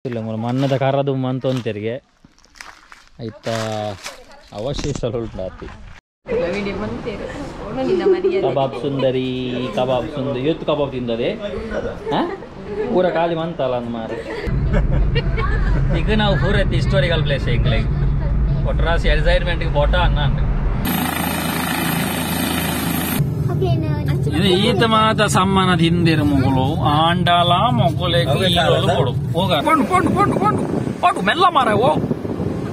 ಇಲ್ಲ ಮನ್ನದ ಕರದು ಮಂತೊಂತೆರಿಗೆ ಐತ ಅವಶೇಷ ಉಂಟಾತಿ. ಕಬಾಬ್ ಸುಂದರಿ ಕಬಾಬ್ ಸುಂದರಿ ಇವತ್ತು ಕಬಾಬ್ ತಿಂದದೆ ಪೂರ ಖಾಲಿ ಮಂತಲ್ಲ ಅಂದ್ ಮಾರೆ. ಈಗ ನಾವು ಪೂರ ಹಿಸ್ಟೋರಿಕಲ್ ಪ್ಲೇಸ್ ಎಂಗ್ಲೆ ಒಟ್ರಾಸಿ ಎಕ್ಸೈಟ್ಮೆಂಟ್ಗೆ ಫೋಟೋ ಅನ್ನ ಇದು ಈತ ಮಾತ ಸಮ್ಮನದ ಹಿಂದಿರು ಮೊಗಲು ಆಂಡಾಲ ಮೊಗಲೆ ಕೊಡು ಹೋಗ ಕೊಂಡು ಕೊಂಡು ಕೊಂಡು ಕೊಂಡು ಕೊಂಡು ಮೆಲ್ಲ ಮಾರ ಓ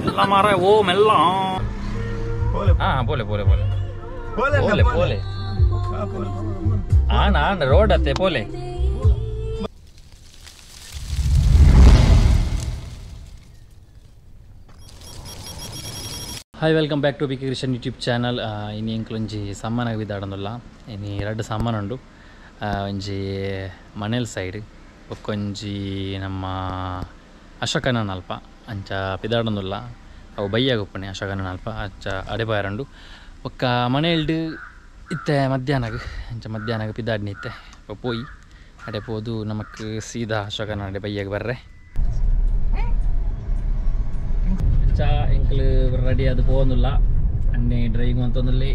ಮೆಲ್ಲ ಮಾರ ಓ ಮೆಲ್ಲ. ಹಾ ಬೋಲೆ ಬೋಲೆ ಬೋಲೆ ಬೋಲೆ ಬೋಲೆ ಆನ್ ಆನ್ ರೋಡ್ ಅತ್ತೆ ಪೋಲೆ. Hi welcome back to B K Krishan YouTube channel. ಇನಿ ಎಂಕ್ಲೊಂಜಿ ಸಮ್ಮನಾಗ ಬಿದ್ದಾಡೊಂದುಲ್ಲ ಇನಿ ರಡ್ಡ್ ಸಮ್ಮನ ಉಂಡು. ಒಂಜಿ ಮಣೇಲ್ ಸೈಡ್ ಬೊಕ್ಕೊಂಜಿ ನಮ್ಮ ಅಶೋಕನ ಅಲ್ಪ ಅಂಚ ಪಿದಾಡೊಂದುಲ್ಲ ಅವು ಬಯ್ಯಾಗ ಉಪ್ಪಣೆ ಅಶೋಕನ ಅಲ್ಪ ಅಂಚ ಅಡೆಪಾಯರುಂಡು. ಬೊಕ್ಕ ಮಣೇಲ್ಡ್ ಇತ್ತೆ ಮಧ್ಯಾಹ್ನಗ್ ಅಂಚ ಮಧ್ಯಾಹ್ನಗ್ ಪಿದಾಡ್ನಿ ಇತ್ತೆ ಪೋಯಿ ಅಡೆ ಪೋದು ನಮಕ್ ಸೀದಾ ಅಶೋಕನ ಅಡೆ ಬಯ್ಯಾಗ ಬರ್ರೆ. ಚಾ ಎಂಕ್ಲು ರೆಡಿ ಅದು ಪೋವೊಂದುಲ್ಲ ಅಣ್ಣೆ ಡ್ರೈವಿಂಗ್ ಅಂತೊಂದುಲ್ಲೆ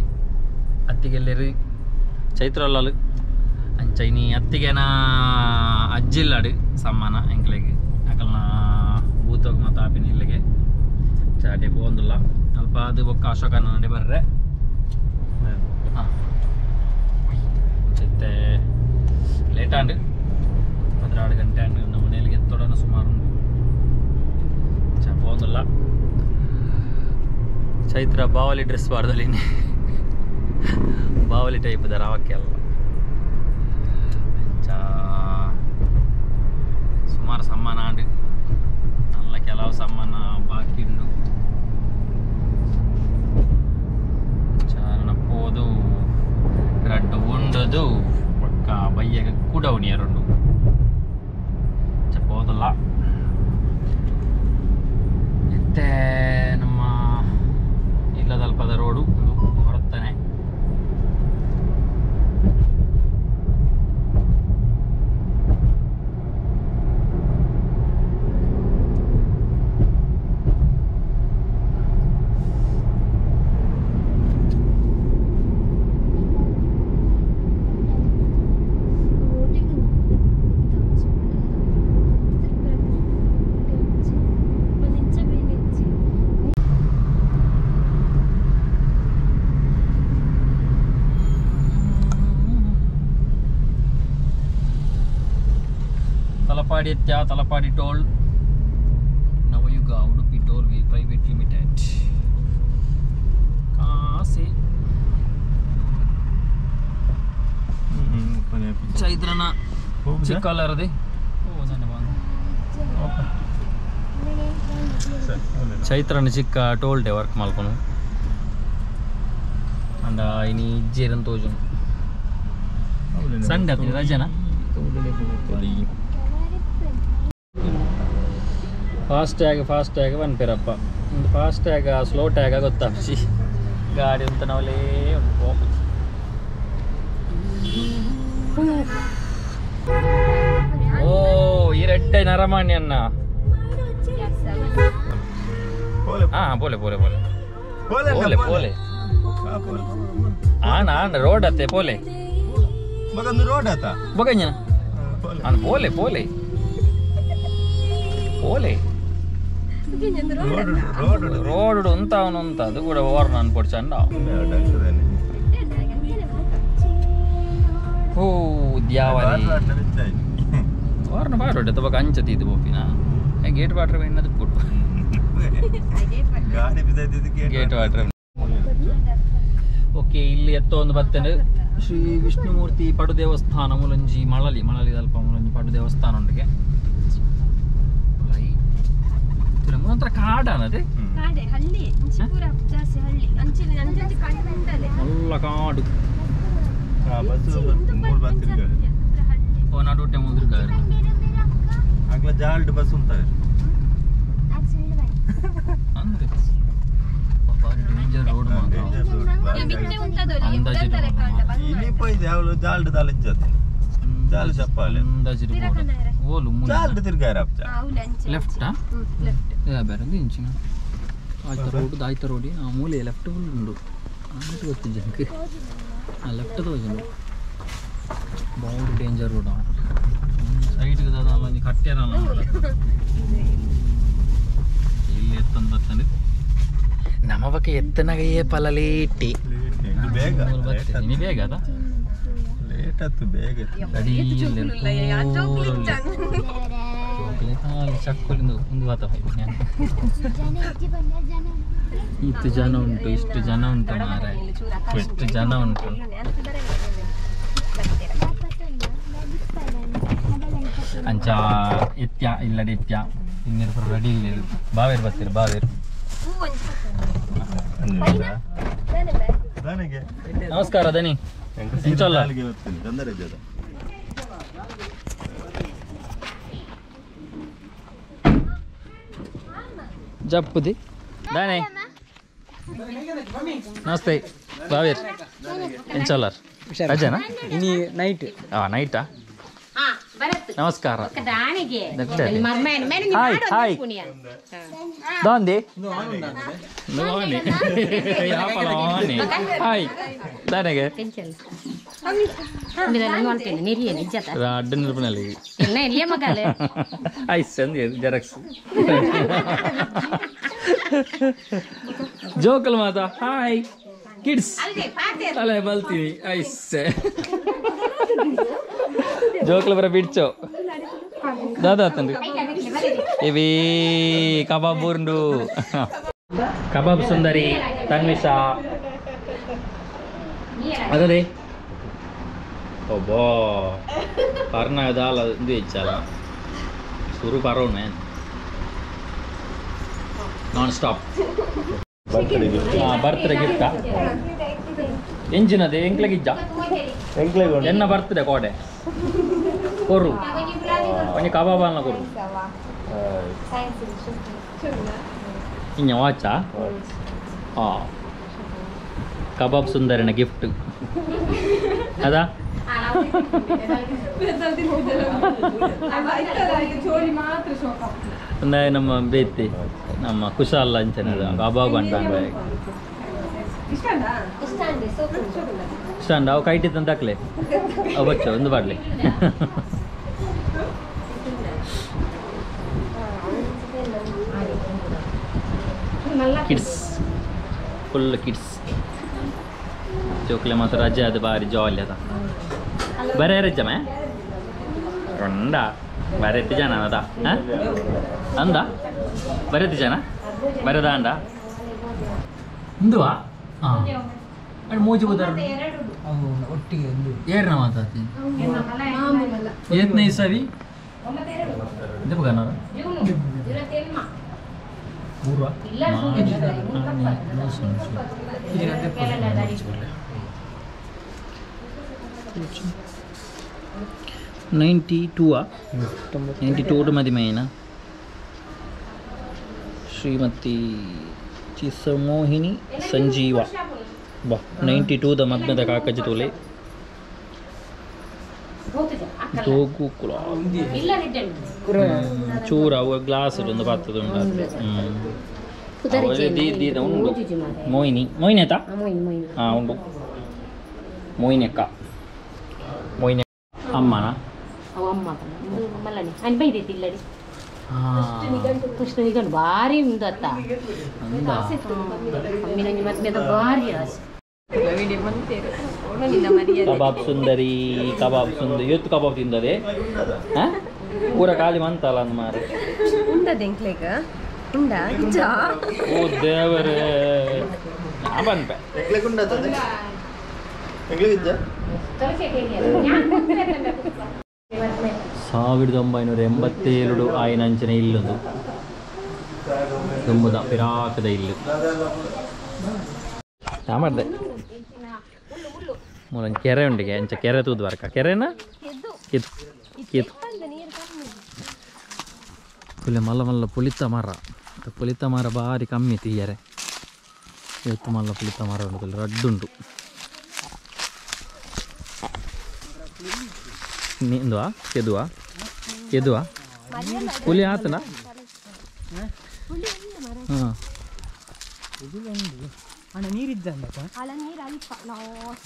ಅತ್ತಿಗೆಲ್ಲೆರು ಚೈತ್ರಲ್ಲಾಲು ಅಂಚ ಇನಿ ಅತ್ತಿಗೆನ ಅಜ್ಜಿಲ್ಲಾಡು ಸಮ್ಮಾನ ಎಂಕ್ಲೆಗ್ ಅಕಲ್ನ ಬೂತೋಗ ಮತ್ತು ಆಪಿನ ಇಲ್ಲಿಗೆ ಚಾಟೆ ಪೋವೊಂದುಲ್ಲ ಅಲ್ಪ ಅದು ಬೊಕ್ಕ ಅಶೋಕನ ನಡೆ ಬರ್ರೆ. ಹಾಂ ಅಂಚತ್ತೆ ಲೇಟ್ ಆಂಡ್ 12 ಗಂಟೆ ಆಂಡ್ ನಮ್ಮ ಮನೆಯಲ್ಲಿ ಎತ್ತೊಡನ ಸುಮಾರು ಉಂಡು. ಚಾ ಪೋವೊಂದುಲ್ಲ. ಚೈತ್ರ ಬಾವಲಿ ಡ್ರೆಸ್ ಬಾರ್ದಲ್ಲಿ ಬಾವಲಿ ಟೈಪ್ ರಾವಕ್ಕೆ ಅಲ್ಲ. ಅಂಚ ಸುಮಾರು ಸಮ್ಮಾನ ಆಂಡ್ ನಲ್ಲ ಕೆಲವು ಸಮ್ಮಾನ ಬಾಕಿ ಉಂಡು. ಚಾರಣ ಪೋದು ರಡ್ಡು ಉಂಡದು ಪಕ್ಕ ಬಯ್ಯಗ ಕೂಡ ಉಣಿಯರುಂಡು. ಪೋದಲ್ಲ ಇತ್ತೆ ನಮ್ಮ ಇಲ್ಲದಲ್ಪದ ರೋಡು ಒಂದು ಹೊರತಾನೆ. Talapady ಎತ್ಯ Talapady toll Navayuga Udupi tollway private limited ಕಾಸೆ. ಚೈತ್ರನ ಚಿಕ್ಕಲ್ಲರದಿ ಚೈತ್ರನ ಚಿಕ್ಕ ಟೋಲ್ ಡೇ ವರ್ಕ್ ಮಲ್ಕೊನು ಅಂಡ ಇನಿ ಇಜ್ಜೇರನ್ ತೋಜುನು ಸಂಡೆ ಅತ್ತಿ ರಜನಾ. ಫಾಸ್ಟ್ ಟ್ಯಾಗ್ ಫಾಸ್ಟ್ ಟ್ಯಾಗ್ ಪನ್ಪೆರಪ್ಪ ಒಂದು ಫಾಸ್ಟ್ ಟ್ಯಾಗ್ ಸ್ಲೋ ಟ್ಯಾಗ್ ಗೊತ್ತಾಪ್ಸಿ ಗಾಡಿ ಅಂತ ನಾವಲೇ ಉಂಟು ಹೋಗ್ಬೋದು. ಓ ಈ ರೆಡ್ಡೆ ನರಮಾಣಿ ಅನ್ನ. ಹಾ ಬೋಲೆ ಬೋಲೆ ಬೋಲೆ ಬೋಲೆ ಬೋಲೆ ಆನ್ ಆನ್ ರೋಡ್ ಅತ್ತೆ ಪೋಲೆ ರೋಡ್ ಆತ ಬೊಕಂಜನ ಆನ್ ಪೋಲೆ ಪೋಲೆ ಪೋಲೆ ರೋಡ್ ಉಂತ ಅವನು ಉಂತ ಅದು ಕೂಡ ಓರ್ ನಾನು ಪೊಡ್ಚಂಡ. ಓ ದ್ಯಾವರಿ ವಾರ್ನ ಬಾರೋಡ್ ತಬಕ ಅಂಚತಿ ಇದು ಬೋಪಿನ ಗೇಟ್ ವಾಟರ್ ಬೇಣ್ಣದು ಕೊಡು ಗೇಟ್ ವಾಟರ್. ಓಕೆ ಇಲ್ಲಿ ಎತ್ತ ಒಂದು ಬರ್ತೇನೆ ಶ್ರೀ ವಿಷ್ಣುಮೂರ್ತಿ ಪಡು ದೇವಸ್ಥಾನ ಮುಲಂಜಿ ಮಳಲಿ ಮಳಲಿ ಅಲ್ಪ ಮುಲಂಜಿ ಪಡು ದೇವಸ್ಥಾನ ಉಂಡಿಗೆ ಒಂಥರ ಕಾಡಾನದೆ ಕಾಡೆ ಹಳ್ಳಿ ಇಂಚಿ ಪೂರ ಜಾಸ್ತಿ ಹಳ್ಳಿ ಅಂಚಿನ ಅಂಚಿ ಕಂಡಲೆ ಮಲ್ಲ ಕಾಡು ಬಸ್ ಮೂರು ಬತ್ತಿರ್ಗ ಓ ನಡುಟೆ ಮುಂದಿರ್ಗ ಆಗ್ಲ ಜಾಲ್ಡ್ ಬಸ್ ಉಂಟಾವೆ ಅಂದ್ರೆ ಬಾರಿ ಡೇಂಜರ್ ರೋಡ್ ಮಾತ್ರ ಬಿತ್ತೆ ಉಂಟದೊಲಿ ಉಂಟದಲೆ ಕಾಂಡ ಇಲ್ಲಿ ಪೋಯ್ದೆ ಅವಳು ಜಾಲ್ಡ್ ದಾಲಿಜ್ಜತೆ. ಜಾಲು ಚಪ್ಪಾಲೆ ಅಂದಾಜು ಓಲು ಜಾಲು ತಿರ್ಗಾರ ಲೆಫ್ಟ್ ಬೇರೆ ಇಂಚಿನ ಆಯ್ತ ರೋಡ್ ದಾಯ್ತ ರೋಡಿ ಆ ಮೂಲೆ ಲೆಫ್ಟ್ ಉಂಡು ಆಯ್ತು ಗೊತ್ತು ಜನಕ್ಕೆ ಆ ಲೆಫ್ಟ್ ತೋಜುಂಡು ಬಾರಿ ಡೇಂಜರ್ ರೋಡ್ ಸೈಡ್ಗೆ ದಾದ ಒಂಜಿ ಕಟ್ಟೆರಲ್ಲ ಇಲ್ಲಿ ಎತ್ತಂದು ಬರ್ತದೆ ನಮ್ಮ ಬಗ್ಗೆ ಎತ್ತನಾಗ ಏ ಪಲ ಲೇಟಿ ಬೇಗ ನೀ ಬೇಗ ಅದ ಲೇಟ್ ಆಯ್ತು ಬೇಗ ರೆಡಿ ಚಕ್ಕುಲಿಂದು ಒಂದು ವಾತ ಇಷ್ಟು ಜನ ಉಂಟು ಇಷ್ಟು ಜನ ಉಂಟು ಮಾರಾಯ ಎಷ್ಟು ಜನ ಉಂಟು ಅಂಚ ಎತ್ಯ ಇಲ್ಲಡೆ ಎತ್ಯ ಇನ್ನಿರು ರೆಡಿ ಇಲ್ಲ ಬಾವೇರು ಬರ್ತೀರಿ ಬಾವೇರು. ನಮಸ್ಕಾರ ದನಿ. ಜಪ್ಪುದಿ ದಾನೆ. ನಮಸ್ತೆ ಬಾವೇರ್ ಎಂಚೋಲ್ಲರ್ ರಜನಾ ಇನಿ ನೈಟ್? ಆ ನೈಟಾ? ನಮಸ್ಕಾರ. ಹಾಯ್ ಹಾಯ್ ದಾಂದಿ ಹಾಯ್ ದಾನೆಗೆ ಅಡ್ಡ ನಿಲ್ಪನಲ್ಲಿ ಐಸ್ ಜೆರಾಕ್ಸ್ ಜೋಕಲ್ ಮಾತಾ. ಹಾಯ್ ಕಿಡ್ಸ್ ಅಲ್ಲೇ ಬಲ್ತೀನಿ ಐಸ್ ಜೋಕಲ್ ಬರ ಬಿಡ್ಚೋ ದಾದಾ ತಂದ್ರಿ ಇವೇ ಕಬಾಬ್ ಬೂರ್ಂಡು ಕಬಾಬ್ ಸುಂದರಿ ತನ್ವಿಷಾ ಅದೇ ಒಬ್ಬೋ ಪರ್ನಾಗ ದಾಲ ಇದು ಹೆಚ್ಚಲ್ಲ ಸುರು ಪರೋಣ ನಾನ್ ಸ್ಟಾಪ್. ಬರ್ತ್ಡೇ ಗಿಫ್ಟಾ ಎಂಜಿನ ಅದೇ ಎಂಕ್ಲೆಗಿಜ್ಜ ಎನ್ನ ಬರ್ತ್ಡೇ ಕೋಡೆ ಕೊರು ಒಂಜಿ ಕಬಾಬ್ ಅನ್ನ ಕೊರು ಇನ್ನ ವಾಚಾ. ಹಾಂ ಕಬಾಬ್ ಸುಂದರಿನ ಗಿಫ್ಟ್ ಅದಾ. ನಮ್ಮ ಬೇತಿ ನಮ್ಮ ಕುಶಾಲ ಅಂಚನೆ ಕಬಾಬ್ ಅಂತ ಇಷ್ಟ ಅವು ಕೈಟಿ ತಂದಾಕ್ಲೆ ಅವು ಬಚ್ಚ ಒಂದು ಬಾಡ್ಲಿ. ಕಿಡ್ಸ್ ಫುಲ್ ಕಿಡ್ಸ್ ಜೋಕ್ಲೆ ಮಾತ್ರ ರಜೆ ಅದು ಬಾರಿ ಜಾಲಿ ಅದ ಬರೇ ರಜೆ ಉಂಡ ಬರೆತ್ತಿ ಜನ ಅದ ಅಂದ ಬರೆತ್ತಿ ಜನ ಬರೆದ ಅಂಡ ಇಂದುವಾ ಹಾಂ ಮೂಜಿ ಬುದಾರ ಒಟ್ಟಿಗೆ ಏರ್ನ ಮಾತಾಡ್ತೀನಿ ಏತ್ನೇ ಇಸವಿ ದೆಪ್ಪಗನಾರ ಪೂರ್ವ 92 92 ಮದಿಮೈನ ಶ್ರೀಮತಿ ಚಿಸಮೋಹಿನಿ ಸಂಜೀವ ಬಾ 92 the ಮದ್ಮದ ಕಾಕಜಿ ತೋಲೆ ತೋಗು ಕುಲ ಚೂರ ಅವು ಗ್ಲಾಸ್ ಒಂದು ಬರ್ತದೆ ಉಂಟು. ಮೋಹಿನಿ ಮೋಹಿನಿ ಆಯ್ತಾ? ಹಾಂ ಉಂಟು. ಮೋಹಿನಿ ಅಕ್ಕ ಮೋಹಿನಿ ಅಮ್ಮನ ಭಾರಿ ಉಂಡು ಅತ್ತ ಕಬಾಬ್ ಸುಂದರಿ ಕಬಾಬ್ ಸುಂದರಿ ಇವತ್ತು ಕಬಾಬ್ ತಿಂದದೆ ಪೂರ ಖಾಲಿ ಮಂತಲ್ಲ ಅಂದ್ ಮಾರೆ ಉಂಡದ ಉಂಡ ಓ ದೇವರೇ ನಾ ಬಂದ್ಪೆ 1987 ಆಯಿನಂಚಿನ ಇಲ್ಲೊಂದು ತುಂಬುದ ಪಿರಾಕದ ಇಲ್ಲು ನಾ ಮಾಡಿದೆ ಮೂಲೊಂದು ಕೆರೆ ಉಂಡಿಗೆ ಅಂಚ ಕೆರೆ ತೂದು ಬರ್ಕ ಕೆರೆನಾ ಕಿತ್ತು ಕಿತ್ತು ಪುಲೆ ಮಲ್ಲ ಮಲ್ಲ ಪುಳಿತ ಮರ ಪುಳಿತ ಮರ ಭಾರಿ ಕಮ್ಮಿ ತೀಯರೆ ಇವತ್ತು ಮಲ್ಲ ಪುಳಿತ ಮರ ಉಂಟು ರಡ್ಡುಂಟು. ಇಂದುವಾ ಕೆದುವಾ ಕೆದುವಾ ಹುಲಿ ಆತನ ಹಾಂ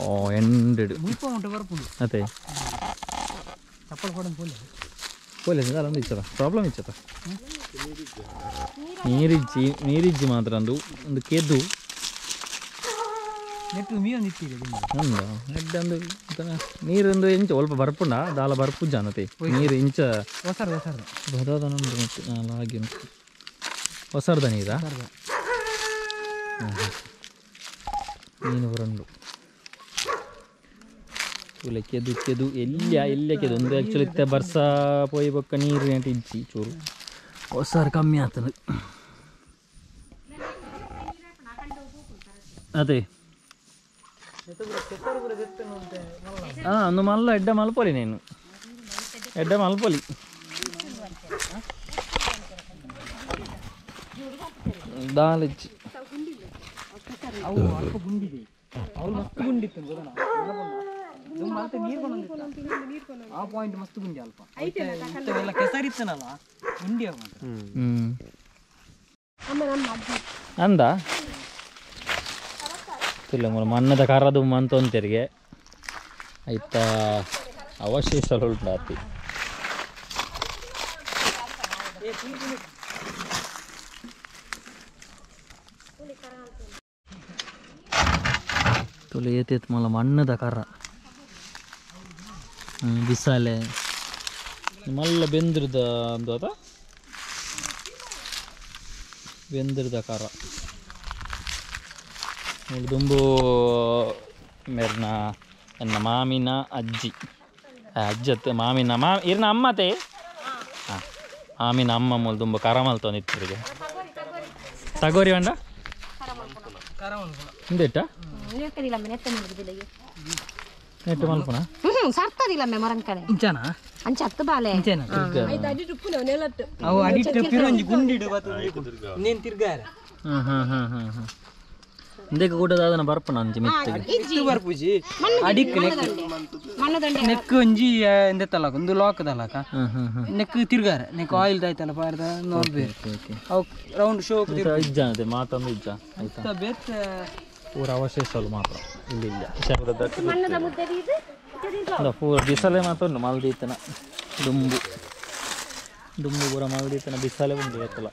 ಓ ಎಂಡೆಡ್ ಅದೇ ಪೋಲೆ ಅಲ್ಲೊಂದು ಇಚ್ಚದ ಪ್ರಾಬ್ಲಮ್ ಇಚ್ಚದ ನೀರಿಜ್ಜಿ ನೀರಿಜ್ಜಿ ಮಾತ್ರ ಅಂದು ಒಂದು ಕೆದು ನೆಡ್ಡಂದು ನೀರೊಂದು ಇಂಚ ಸ್ವಲ್ಪ ಬರ್ಪುಂಡ ದಾಲ ಬರ್ಪುಜ್ಜ ಅನ್ನತೆ ನೀರು ಇಂಚ ಹಾಗೆ ಹೊಸರ್ದ ನೀರಾ ಮೀನು ಬರಂಡು ತೂಲೆ ಕೆದು ಕೆದು ಎಲ್ಲಿಯ ಎಲ್ಲಿಯ ಕೆದು ಒಂದು ಆ್ಯಕ್ಚುಲಿ ಇತ್ತೆ ಬರ್ಸ ಪೋಯಿ ಬೊಕ್ಕ ನೀರು ಅಂತ ಇಜ್ಜಿ ಚೂರು ಹೊಸಾರು ಕಮ್ಮಿ ಆಗ್ತದೆ ಅದೇ ಹಾಂ ಒಂದು ಮಲ್ಲ ಎಡ್ಡೆ ಮಲ್ಪೊಲಿ ನೀನು ಎಡ್ಡೆ ಮಲ್ಪೊಲಿ ದಾಲಿಜ್ಜಿ ಆ ಪಾಯಿಂಟ್ ಮಸ್ತ್ ಗುಂಡಿ ಅಲ್ಪ ಎಲ್ಲ ಕೆಸರಿತ್ತನಲ್ಲ ಗುಂಡಿ ಅಂದ ತುಲ್ಲ ಮೂಲ ಮಣ್ಣದ ಕರದು ಮಂತೊಂತೆರಿಗೆ ಆಯ್ತಾ ಅವಶೇಷ ಉಂಟಾತಿ ತುಲೆ ಏತೇತ್ ಮಲ್ಲ ಮಣ್ಣದ ಕರ ಬಿಸಾಲೆ ಮಲ್ಲ ಬೆಂದ್ರದ ಅಂದು ಅದ ಬೆಂದ್ರದ ಕರ ದುಂಬು ಮೇರ್ನ ಎನ್ನ ಮಾಮಿನ ಅಜ್ಜಿ ಅಜ್ಜತ್ ಮಾಮಿನ ಮಾ ಇರ್ನ ಅಮ್ಮತೆ ಹಾಂ ಮಾಮಿನ ಅಮ್ಮ ಮೂಲ ದುಂಬು ಕರ ಮಲ್ತೊಂದಿತ್ತರಿಗೆ ತಗೋರಿ ವಂಡ ಹಿಂದೆಟ್ಟ ನೆಟ್ಟು ಮಲ್ಪುನ ಸರ್ತದಿಲ್ಲ ಮರಂಕನೆ ಇಂಚನಾ ಅಂಚ ಹತ್ತು ಬಾಲೆ ಅವು ಅಡಿಟ್ ಪಿರೊಂಜಿ ಗುಂಡಿಡು ಇನ್ನೇನು ತಿರ್ಗಾರ ಹಾಂ ಹಾಂ ಹಾಂ ಹಾಂ ಹಾಂ ಇಂದಕ್ಕೆ ಕೂಡ ದಾದನ ಬರ್ಪಣ ಅಂಚಿ ಮಿತ್ತಿಗೆ ಬರ್ಪುಜಿ ಅಡಿಕ್ ನೆಕ್ ನೆಕ್ ಒಂಜಿ ಎಂದೆತ್ತಲಕ ಒಂದು ಲಾಕ್ ದಲಕ ನೆಕ್ ತಿರ್ಗಾರ ನೆಕ್ ಆಯಿಲ್ ದಾಯ್ತಲ್ಲ ಪಾರ್ದ ನೋಡ್ಬೇಕು ಅವು ರೌಂಡ್ ಶೋ ಇಜ್ಜ ಅಂತೆ ಮಾತೊಂದು ಇಜ್ಜ ಆಯ್ತಾ ಬೇತ್ ಪೂರ ಅವಶೇಷಗಳು ಮಾತ್ರ ಇಲ್ಲಿ ಇಲ್ಲ ಪೂರ ಬಿಸಲೆ ಮಾತ್ರ ಉಂಟು ಮಲ್ದೀತನ ದುಂಬು ದುಂಬು ಪೂರ ಮಲ್ದೀತನ ಬಿಸಲೆ ಉಂಟು ಗೊತ್ತಲ್ಲ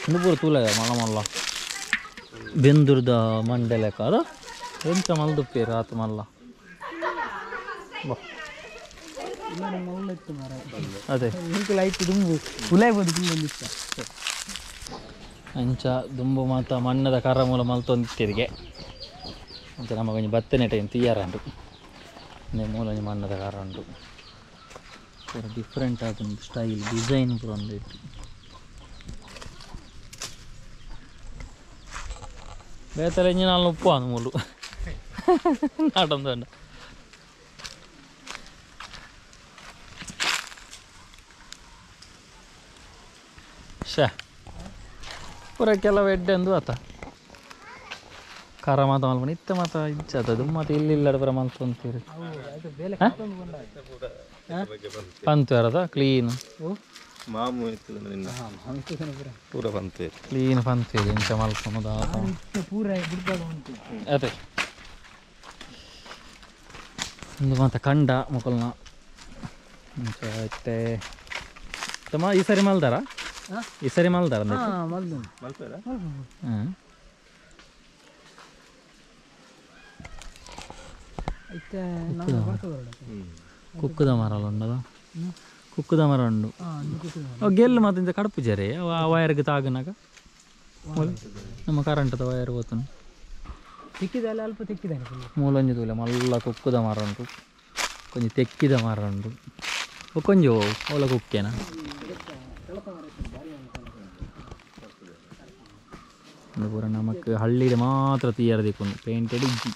ಇಂದು ಪೂರ ತೂಲ ಮಲ್ಲ ಮಲ್ಲ ಬೆಂದುರ್ದ ಮಂಡೆ ಲೆಕ್ಕ ಅದ ಎಂಚ ಮಲ್ದುಪ್ಪೇರು ಆತು ಮಲ್ಲ ಅದೇ ದುಂಬು ದುಂಬು ಅಂಚ ದುಂಬು ಮಾತ ಮಣ್ಣದ ಕರ ಮೂಲ ಮಲ್ತೊಂದಿತ್ತಿರಿಗೆ ಅಂಚ ನಮ್ಮ ಒಂಜಿ ಬತ್ತನೆ ಟೈಮ್ ತೀಯಾರಂಡು ಮೂಲ ಒಂಜಿ ಮಣ್ಣದ ಕರ ಉಂಟು ಪೂರ ಡಿಫ್ರೆಂಟ್ ಆತುಂಡು ಸ್ಟೈಲ್ ಡಿಸೈನ್ ಪೂರ ಉಂಡು ಇತ್ತು ಬೇತಲೆ ಇಂಜಿನ ಉಪ್ಪು ಅಂದು ಮೂಲು ನಾಟೊಂದು ಉಂಡು ಶೇ ಪೂರ ಕೆಲವು ಎಡ್ಡೆ ಅಂದು ಆತ ಖಾರ ಮಾತ ಮಲ್ಪಣ ಇತ್ತೆ ಮಾತ ಇಜ್ಜ ಅದು ಮಾತ ಇಲ್ಲಿ ಇಲ್ಲ ಪೂರ ಮಲ್ತೊಂತೀರಿ ಪಂತು ಯಾರದ ಕ್ಲೀನ್ ಪೂರ ಪಂತು ಕ್ಲೀನ್ ಪಂತು ಇದೆ ಇಂಚ ಮಲ್ಪೊಂದು ಅದೇ ಒಂದು ಮಾತ ಕಂಡ ಮುಕಲ್ನ ಇಂಚ ಇತ್ತೆ ತಮ್ಮ ಈ ಸರಿ ಮಲ್ದಾರ ಈ ಸರಿ ಮಲ್ದಾರ ಹಾಂ ಕುಕ್ಕುದ ಮರ ಉಂಡದ ಕುಕ್ಕುದ ಮರ ಉಂಡು ಗೆಲ್ಲು ಮಾತ್ರ ಇಂಚ ಕಡುಪು ಜರೆ ಆ ವೈರ್ಗೆ ತಾಗನಾಗ ನಮ್ಮ ಕರೆಂಟದ ವೈರ್ ಹೋತನು ತಿಕ್ಕಿದಲ್ಲ ಅಲ್ಪ ತಿಕ್ಕಿದ್ದಾನೆ ಮೂಲೊಂಜಿ ತೂಲೆ ಮಲ್ಲ ಕುಕ್ಕುದ ಮರ ಉಂಟು ಕೊಂಚ ತೆಕ್ಕಿದ ಮರ ಉಂಟು ಕೊಂಚ ಓಲ ಕುಕ್ಕೇನ ಪೂರ ನಮಕ್ ಹಳ್ಳಿಡೆ ಮಾತ್ರ ತೀಯರ ದಿಕ್ಕು ಪೇಂಟೆಡ್ ಇಜ್ಜಿ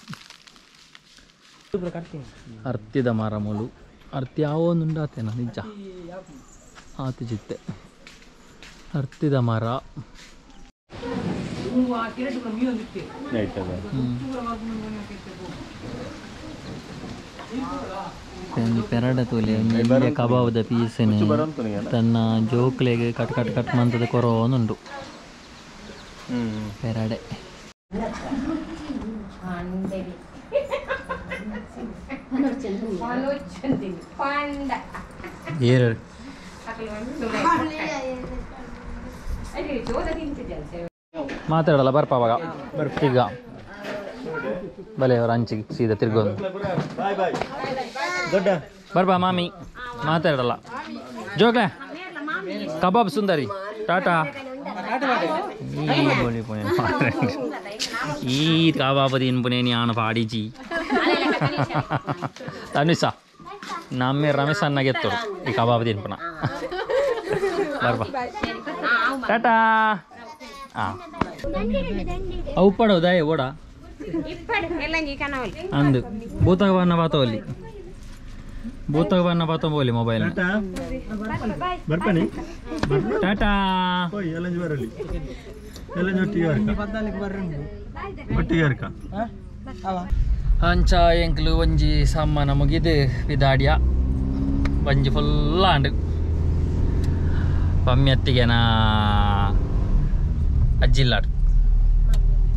ಅರ್ತಿದ ಮರ ಮೂಲು ಅರ್ತಿ ಯಾವೊಂದುಂಡು ಆತೇನ ನಿಜ ಆತಿ ಜಿತ್ತೆ ಅರ್ತಿದ ಮರ ಪೆರಡ ತೂಲೆ ಒಂಜಿ ಕಬಾಬದ ಪೀಸ್ ತನ್ನ ಜೋಕ್ಲೆಗ್ ಕಟ್ ಕಟ್ ಕಟ್ ಮಂತದ ಕೊರೋನುಂಡು ಪೆರಡೆ ಏರು ಮಾತಾಡಲ್ಲ ಬರ್ಪಾವಾಗ ಈಗ ಬಲೆ ಅವ್ರ ಅಂಚಿಗೆ ಸೀದಾ ತಿರ್ಗೋದು ಬರ್ಬಾ ಮಾಮಿ ಮಾತಾಡಲ್ಲ ಜೋಗ್ಲೆ ಕಬಾಬ್ ಸುಂದರಿ ಟಾಟಾ ಈ ಕಬಾಬ್ ತಿನ್ಪುನೆ ನಾನು ಪಾಡಿಜಿ ತನುಷ ನಮ್ಮೆ ರಮೇಶ್ ಅನ್ನಾಗೆ ಎತ್ತರು ಈ ಕಬಾಬ್ ತಿನ್ಪುನ ಬರ್ಬಾ ಟಾಟಾ ಹಾಂ ಅವು ಪಡೋದಾ ಓಡ ಅಂದು ಭೂತಗವನ್ನ ಬಾತೋಲಿ ಭೂತಗವನ್ನ ಬಾತೋಲಿ ಮೊಬೈಲ್ ಟಾಟಾ ಅಂಚ ಎಂಕ್ಲು ಒಂಜಿ ಸಾಮಾನ ಮುಗಿದು ಬಿದಾಡಿಯ ಒಂಜಿ ಫುಲ್ ಆಂಡ್ ಪಮ್ಯತ್ತಿಗೆನ ಅಜ್ಜಿಲ್ಲಾಡು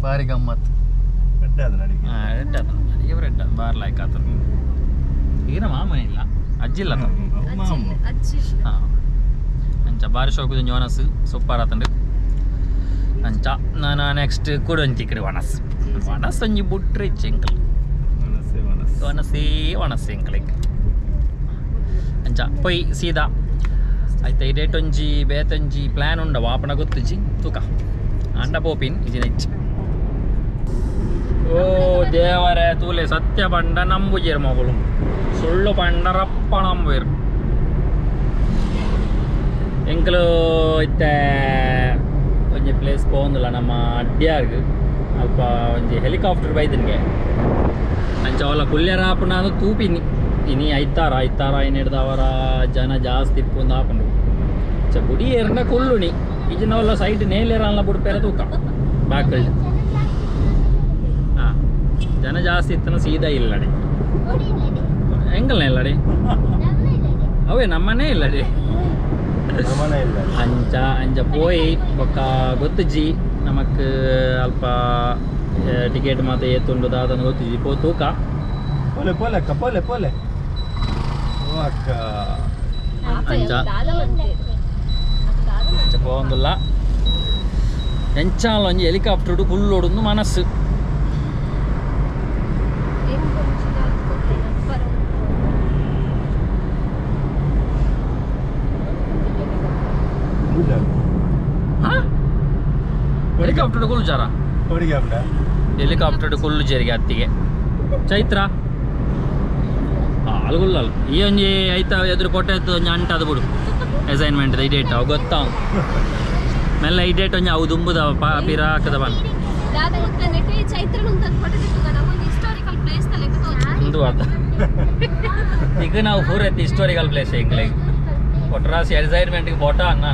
ಬಾರಿ ಗಮ್ಮತ್ತು ರೆಡ್ ಬಾರ್ ಲೈಕ್ ಆತ ಈಗಿನ ಮಾಮನ ಇಲ್ಲ ಅಜ್ಜಿಲ್ಲ ಹಾಂ ಅಂಚ ಬಾರಿ ಶೋಕುದು ಒಂಜಿ ಒನಸ್ ಸೂಪರ್ ಆತಂಡು ಅಂಚ ನಾನು ನೆಕ್ಸ್ಟ್ ಕೂಡ ಒಂಜಿ ಕಡೆ ಒಣಸ್ ಒಣಸ್ ಒಂಜಿ ಬುಟ್ರೆ ಎಂಕಲ್ ಒಣಸೇ ಒಣಸ್ ಎಂಕಲಿಗೆ ಅಂಚ ಪೊಯ್ ಸೀದಾ ಆಯ್ತಾ ಈ ಡೇಟ್ ಒಂಜಿ ಬೇತೊಂಜಿ ಪ್ಲ್ಯಾನ್ ಉಂಡ ವಾಪನ ಗೊತ್ತುಜಿ ತೂಕ ಅಂಡ ಪೋಪಿನ್ ಇಜಿ ನೆಚ್ಚು ಓ ದೇವರೇ ತೂಲೆ ಸತ್ಯ ಪಂಡ ನಂಬುಜೇರು ಮಗಳು ಸುಳ್ಳು ಪಂಡ ರಪ್ಪ ನಂಬುವೇರು ಎಂಕಲು ಇತ್ತೆ ಒಂಜಿ ಪ್ಲೇಸ್ ಪೋಂದಿಲ್ಲ ನಮ್ಮ ಅಡ್ಯಾರ್ಗ್ ಅಲ್ಪ ಒಂಜಿ ಹೆಲಿಕಾಪ್ಟರ್ ಬೈದನ್ಗೆ ಅಂಚ ಅವಲ ಕುಲ್ಯರ ಆಪುನ ತೂಪಿನಿ ಇನಿ ಐತಾರ ಐತಾರ ಏನಿಡ್ದವರ ಜನ ಜಾಸ್ತಿ ಇಪ್ಪುಂದು ಆಪುಂಡು ಚ ಗುಡಿ ಏರ್ನ ಕುಲ್ಲುಣಿ ಇಜಿನವಲ್ಲ ಸೈಡ್ ನೇಲೇರಲ್ಲ ಬುಡ್ಪೇರ ತೂಕ ಬಾಕಲ್ ಹಾಂ ಜನ ಜಾಸ್ತಿ ಇತ್ತನ ಸೀದಾ ಇಲ್ಲಡಿ ಎಂಗಲ್ನ ಇಲ್ಲಡಿ ಅವೇ ನಮ್ಮನೇ ಇಲ್ಲಡಿ ಅಂಚ ಅಂಚ ಪೋಯಿ ಬೊಕ್ಕ ಗೊತ್ತುಜಿ ನಮಕ್ ಅಲ್ಪ ಟಿಕೆಟ್ ಮಾತ ಏತುಂಡು ದಾದನ ಗೊತ್ತುಜಿ ಪೋ ತೂಕ ಪೋಲೆ ಪೋಲೆ ಅಕ್ಕ ಪೋಲೆ ಪೋಲೆ ಅಕ್ಕ ಅಂಚ ಅಂಚ ಪೋಂದುಲ್ಲ ಎಂಚಾಲ ಒಂಜಿ ಹೆಲಿಕಾಪ್ಟರ್ ಕುಲ್ಲೋಡುಂದು ಮನಸ್ಸು ಹೆಲಿಕಾಪ್ಟರ್ ಕುಲ್ಜಾರ ಹೆಲಿಕಾಪ್ಟರ್ ಕುಲ್ಲು ಜರಿಗೆ ಅತ್ತಿಗೆ ಚೈತ್ರ ಅಲ್ಗುಲ್ಲಲ್ ಈ ಒಂಜಿ ಐತ ಎದುರು ಕೊಟ್ಟೆ ಒಂಜಿ ಅಂಟಾದ ಬಿಡು ಅಸೈನ್ಮೆಂಟ್ ಈ ಡೇಟ್ ಅವು ಗೊತ್ತಾ ಮೆಲ್ಲ ಈ ಡೇಟ್ ಒಂಜಿ ಅವು ದುಂಬುದ ಪಿರಾಕದ ಬನ್ ಒಂದು ಅರ್ಧ ಈಗ ನಾವು ಪೂರೈತಿ ಹಿಸ್ಟೋರಿಕಲ್ ಪ್ಲೇಸ್ ಎಂಗ್ಲೈಕ್ ಕೊಟ್ರಾಸಿ ಅಸೈನ್ಮೆಂಟ್ಗೆ ಫೋಟೋ ಅನ್ನ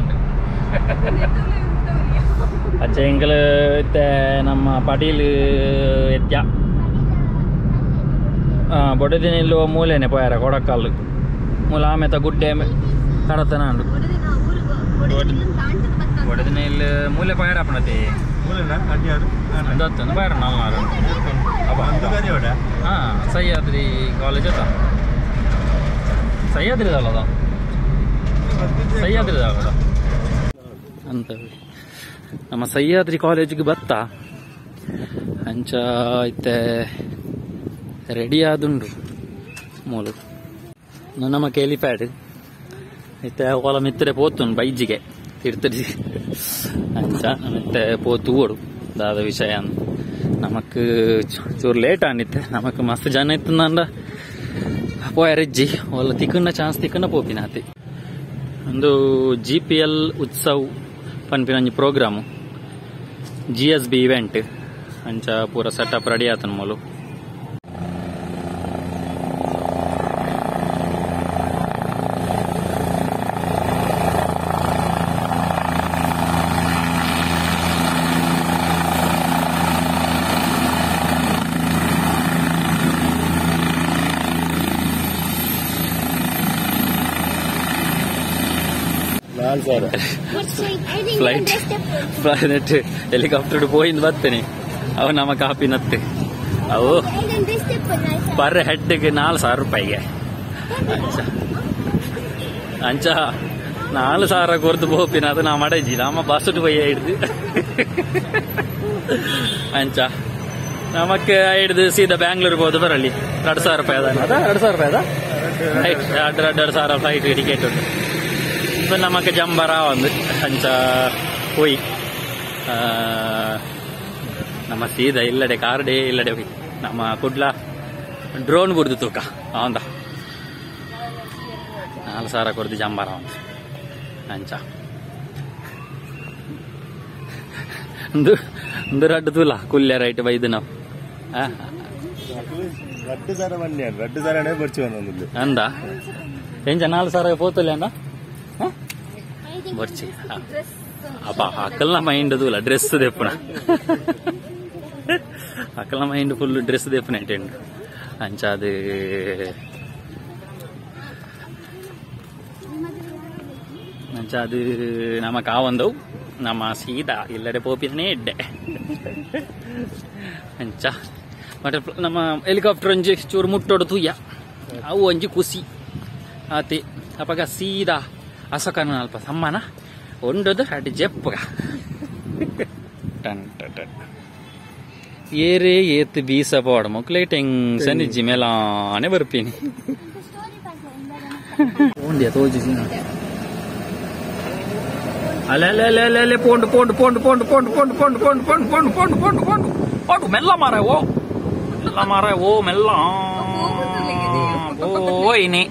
ಅಚ್ಚ ಎಂಕಲ್ ಇತ್ತೆ ನಮ್ಮ ಪಟೀಲ್ ಎತ್ಯ ಬೊಡದಿನ ಇಲ್ಲುವ ಮೂಲೆನೆ ಪೋಯಾರ ಕೊಡಕಲ್ಲು ಮೂಲ ಆಮೇತ ಗುಡ್ಡೆ ಕಡತನ ಉಂಡು ಬೊಡದಿನ ಇಲ್ಲಿ ಮೂಲೆ ಪೋಯಾರ ಅಪ್ಪಣತಿ ದತ್ತನ ಪೋಯಾರ ನಾಲ್ನಾರು ಹಾಂ ಸಹ್ಯಾದ್ರಿ ಕಾಲೇಜ್ ಅತ್ತ ಸಹ್ಯಾದ್ರಿ ಅಲ್ಲದ ಸಹ್ಯಾದ್ರಿ ಅಲ್ಲ ಅಂತ ನಮ್ಮ ಸಹ್ಯಾದ್ರಿ ಕಾಲೇಜಿಗೆ ಬತ್ತ ಅಂಚ ಇತ್ತೆ ರೆಡಿ ಆದುಂಡು ಮೂಲು ನಮ್ಮ ಹೆಲಿಪ್ಯಾಡ್ ಇತ್ತೆ ಓಲ ಮಿತ್ತರೆ ಪೋತುಂಡು ಬೈಜಿಗೆ ತಿರ್ತರಿ ಅಂಚ ಮತ್ತೆ ಪೋತು ಓಡು ದಾದ ವಿಷಯ ನಮಕ್ ಚೂರು ಲೇಟ್ ಆನಿತ್ತೆ ನಮಕ್ ಮಸ್ತ್ ಜನ ಇತ್ತಂದ ಪೋಯರಿಜ್ಜಿ ಓಲ ತಿಕ್ಕಂಡ ಚಾನ್ಸ್ ತಿಕ್ಕಂಡ ಪೋಪಿನಾತಿ ಒಂದು ಜಿ ಪಿ ಎಲ್ ಉತ್ಸವ್ ಪನ್ಪಿನ ಒಂಜಿ programme G S B event ಅಂಚ ಪೂರ ಸೆಟಪ್ ರೆಡಿ ಆತನ ಮೂಲು ಫ್ಲೈಟ್ ಫ್ಲೈಟ್ ಹೆಲಿಕಾಪ್ಟರ್ ಪೋಯಿಂದ ಬರ್ತೇನೆ ಅವು ನಮ್ಮ ಕಾಪಿ ನತ್ತೆ ಅವು ಪರ್ ಹೆಡ್ಗೆ 4000 ರೂಪಾಯಿಗೆ ಅಂಚ ಅಂಚ 4000 ಕೊರ್ದು ಪೋಪಿನ ಅದು ನಾ ಮಾಡಜ್ಜಿ ನಮ್ಮ ಬಸ್ ಪೋಯಿ ಹಿಡ್ದು ಅಂಚ ನಮಕ್ಕೆ ಹಿಡ್ದು ಸೀದಾ ಬ್ಯಾಂಗ್ಳೂರ್ಗೆ ಹೋದ ಬರಲಿ 2000 ರೂಪಾಯಿ ಅದ 2000 ರೂಪಾಯಿ ಅದ ಫ್ಲೈಟ್ 2500 ಫ್ಲೈಟ್ ಟಿಕೆಟ್ ಉಂಟು ನಮಕ್ಕೆ ಜಂಬರ ಒಂದು ಅಂಚ ಹೋಯ್ ನಮ್ಮ ಸೀದಾ ಇಲ್ಲಡೆ ಕಾರ್ಡೇ ಇಲ್ಲಡೆ ಹೋಗಿ ನಮ್ಮ ಕುಡ್ಲ ಡ್ರೋನ್ ಬುಡ್ದು ತೂಕ ಅವಂದ 4000 ಕೊರ್ದು ಜಂಬಾರ ಒಂದು ಅಂಚ ಒಂದು ಒಂದು ರಡ್ಡು ತೂಲ ಕುಲ್ಯ ರೈಟ್ ಬೈದು ನಾವು ಅಂದ ಎಂಜ 4000 ಪೋತಲ್ಲ ಅಂದ ಬರ್ಚಿ ಅಪ್ಪ ಅಕ್ಕಲ್ನ ಮೈಂಡ್ ತೂಲ ಡ್ರೆಸ್ ದೆಪ್ಪುನ ಅಕ್ಕಲ್ನ ಮೈಂಡ್ ಫುಲ್ ಡ್ರೆಸ್ ದೆಪ್ಪುನ ಇಟ್ಟೆಂಡು ಅಂಚ ಅದು ಅಂಚ ಅದು ನಮ್ಮ ಕಾವಂದವು ನಮ್ಮ ಸೀದಾ ಇಲ್ಲಡೆ ಪೋಪಿನೇ ಇಡ್ಡೆ ಅಂಚ ಮತ್ತೆ ನಮ್ಮ ಹೆಲಿಕಾಪ್ಟರ್ ಒಂಜಿ ಚೂರು ಮುಟ್ಟೋಡು ತೂಯ ಅವು ಒಂಜಿ ಖುಷಿ ಆತಿ ಅಪಗ ಸೀದಾ ಅಸಕನ ಅಲ್ಪ ಸಮ್ಮನ ಒಂಡದು ಅಡ್ಡಿ ಜೆಪ್ಪಗ ಟನ್ ಟನ್ ಏರೇ ಏತ್ ಬೀಸ ಪೋಡ ಮಕ್ಕಳೇ ಟೆನ್ಷನ್ ಇಜ್ಜಿ ಮೇಲಾನೆ ಬರ್ತೀನಿ ಓಂಡಿಯ ತೋಜಿ ಅಲೆ ಅಲೆ ಅಲೆ ಅಲೆ ಅಲೆ ಪೋಂಡು ಪೋಂಡು ಪೋಂಡು ಪೋಂಡು ಪೋಂಡು ಪೋಂಡು ಪೋಂಡು ಪೋಂಡು ಪೋಂಡು ಪೋಂಡು ಪೋಂಡು ಪೋಂಡು ಪೋಂಡು ಪೋಂಡು ಮೆಲ್ಲ ಮಾರ ಓ ಮೆಲ್ಲ ಮಾರ ಓ ಮೆಲ್ಲ ಓಯ್ನಿ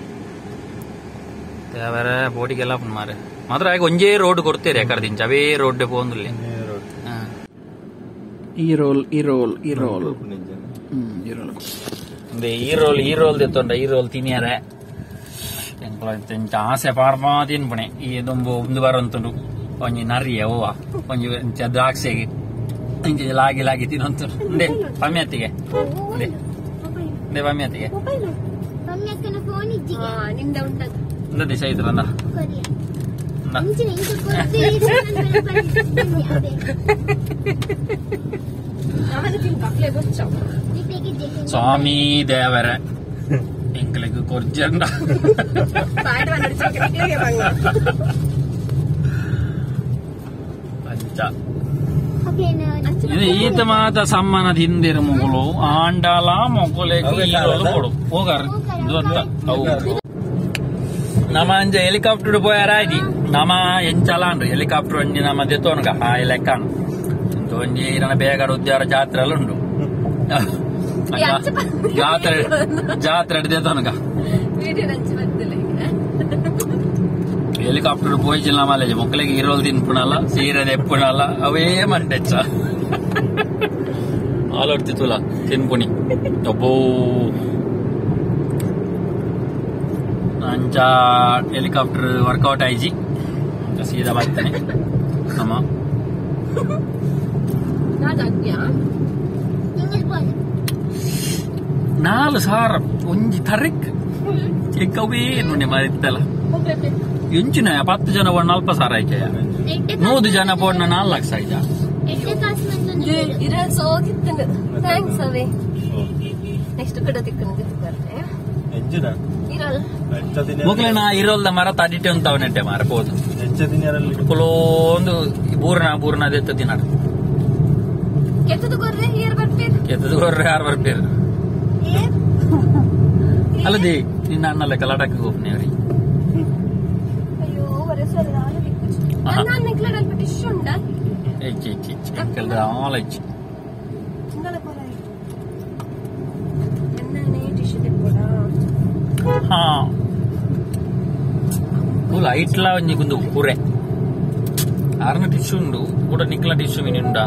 ಬೇರೆ ಬೋಟಿಗೆಲ್ಲ ಮಾರೆ ಮಾತ್ರ ಆಗ ಒಂಜೇ ರೋಡ್ ಕೊಡ್ತೀರಿ ಯಾಕರ್ದಿಂಚ ಅವೇ ರೋಡ್ ಪೋಂದುಲ್ಲೆ ಈ ರೋಲ್ ಈ ರೋಲ್ ಈ ರೋಲ್ ಈ ರೋಲ್ ಈ ರೋಲ್ ಈ ರೋಲ್ ತೆತ್ತೊಂಡ ಈ ರೋಲ್ ತಿನ್ನಿಯಾರೆ ಆಸೆ ಪಾಡ್ಮಾ ತಿನ್ಪಣೆ ಈ ದೊಂಬು ಒಂದು ಬರಂತುಂಡು ಒಂಜಿ ನರಿಯ ಓವ ಒಂಜಿ ದ್ರಾಕ್ಷಿಗೆ ಇಂಚ ಲಾಗಿ ಲಾಗಿ ತಿನ್ನಂತುಂಡು ಉಂಡೆ ಪಮ್ಯತ್ತಿಗೆ ಉಂಡೆ ಉಂಡೆ ಪಮ್ಯತ್ತಿಗೆ ಇಂದ ದಿಶ ಇದ್ರಂದ ಸ್ವಾಮಿ ದೇವರ ಎಂಕ್ಲೆಗ್ ಕೊರ್ಜಂಡ ಅಂಚ ಇದು ಈತ ಮಾತ ಸಮ್ಮನ ತಿಂದಿರು ಮೊಗಲು ಆಂಡಾಲ ಮೊಗಲೆಗ್ ಕೊಡು ಹೋಗಾರ ನಮ್ಮ ಅಂಜ ಹೆಲಿಕಾಪ್ಟರ್ ಪೋಯಾರಾಯ್ತಿ ನಮ್ಮ ಎಂಚಲ ಅಂಡ್ರಿ ಹೆಲಿಕಾಪ್ಟರ್ ಒಂಜಿ ನಮ್ಮ ದೆತ್ತೋನ್ಗ ಹಾಯ್ ಲೆಕ್ಕನು ಒಂಜಿ ನನ್ನ ಬೇಗ ಉದ್ಯಾರ ಜಾತ್ರೆ ಎಲ್ಲ ಉಂಡು ಜಾತ್ರೆ ಜಾತ್ರೆ ದೆತ್ತೋನ್ಗ ಹೆಲಿಕಾಪ್ಟರ್ ಪೋಯಿಚಿಲ್ಲ ಮಾಲೇಜ್ ಮೊಕ್ಕಳಿಗೆ ಇರೋಲ್ ತಿನ್ಪುಣಲ್ಲ ಸೀರೆ ದೆಪ್ಪುಣಲ್ಲ ಅವೇ ಮಂಡೆಚ್ಚ ಆಲೋಡ್ತಿತ್ತುಲ ತಿನ್ಪುಣಿ ಅಬ್ಬೋ ಅಂಚ ಹೆಲಿಕಾಪ್ಟರ್ ವರ್ಕೌಟ್ ಆಯ್ಜಿ ಸೀದಾ ಬರ್ತಾನೆ ನಮ್ಮ 4000 ಒಂಜಿ ತರಿಕ್ ಚಿಕ್ಕವೇ ನುಣ್ಣೆ ಮಾರಿತ್ತಲ್ಲ ಎಂಚಿನ 10 ಜನ ಪೋಣ 40,000 ಆಯ್ಕೆ 100 ಜನ ಪೋಣ 4 ಲಕ್ಷ ಆಯ್ತಾ ಮೊಗಲನ ಇರೋಲ್ದ ಮರ ತಡಿಟೆ ಅಂತ ಮರ ಪೋದು ಕುಲೋಂದು ಬೂರ್ನ ಬೂರ್ನ ಅದೆತ್ತ ದಿನ ಕೆತ್ತದ ಕೊರ್ರೆ ಯಾರು ಬರ್ಪೇರು ಅಲ್ಲದೆ ನಿನ್ನ ಅಣ್ಣ ಲೆಕ್ಕ ಲಡಕ್ ಹೋಗ್ನೆ ಅವ್ರಿ ಐಟ್ಲಾ ಒಂಜಿ ಕುಂದು ಕುರೆ ಆರ್ನ ಟಿಶ್ಯೂ ಉಂಡು ಕೂಡ ನಿಕ್ಲ ಟಿಶ್ಯೂ ಮೀನು ಉಂಡಾ